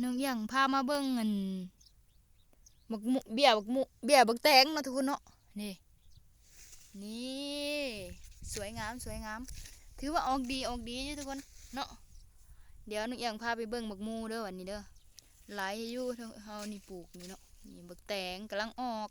ນ້ອງອຽງພາມາເບິ່ງອັນ ບັກໝູ ເບ້ຍບັກໝູ ເບ້ຍບັກແຕງເນາະທຸກຄົນເນາະ. ນີ້ ນີ້ ສວຍງາມ ສວຍງາມ ຖືວ່າອອກດີ ອອກດີຢູ່ທຸກຄົນເນາະ. ດຽວນ້ອງອຽງພາໄປເບິ່ງບັກໝູເດີ ວັນນີ້ເດີ. ຫຼາຍຢູ່ ເຮົານີ້ປູກນີ້ເນາະ. ນີ້ບັກແຕງກຳລັງອອກ